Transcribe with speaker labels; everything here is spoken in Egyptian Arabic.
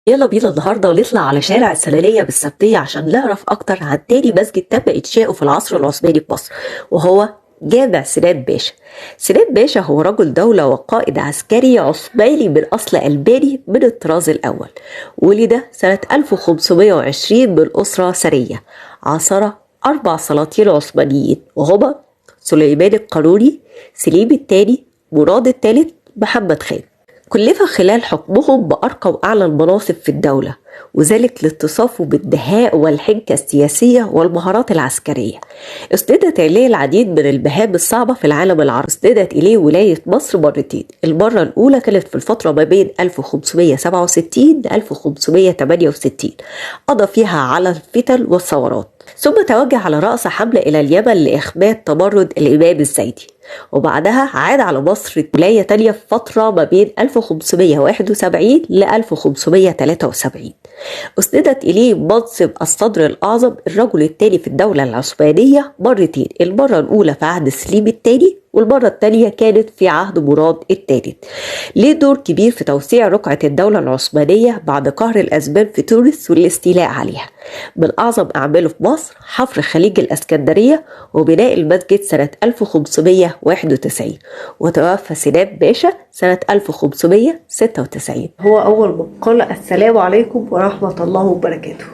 Speaker 1: يلا بينا النهارده ونطلع على شارع السنانية بالسبتية عشان نعرف أكتر عن تاني مسجد تم إنشاؤه في العصر العثماني في مصر، وهو جامع سنان باشا. سنان باشا هو رجل دولة وقائد عسكري عثماني من أصل ألباني من الطراز الأول. ولد سنة 1520 من أسرة ثرية. عاصر 4 سلاطين عثمانيين وهما سليمان القانوني، سليم الثاني، مراد الثالث، محمد خان. كلف خلال حكمهم بأرقى وأعلى المناصب في الدولة، وذلك لاتصافه بالدهاء والحنكة السياسية والمهارات العسكرية. اسندت إليه العديد من المهام الصعبة في العالم العربي. اسندت إليه ولاية مصر مرتين. المرة الأولى كانت في الفترة ما بين 1567 ل 1568، قضى فيها على الفتن والثورات، ثم توجه على رأس حملة إلى اليمن لإخماد تمرد الإمام الزيدي، وبعدها عاد على مصر ولاية تانية في فترة ما بين 1571 ل 1573. أسندت إليه منصب الصدر الأعظم، الرجل الثاني في الدولة العثمانية، مرتين. المرة الأولى في عهد سليم الثاني، والمرة الثانية كانت في عهد مراد الثالث. ليه دور كبير في توسيع رقعة الدولة العثمانية بعد قهر الأسبان في تونس والاستيلاء عليها. من أعظم أعماله في مصر حفر خليج الأسكندرية وبناء المسجد سنة 1591، وتوفى سنان باشا سنة 1596. هو أول من قال السلام عليكم ورحمة الله وبركاته.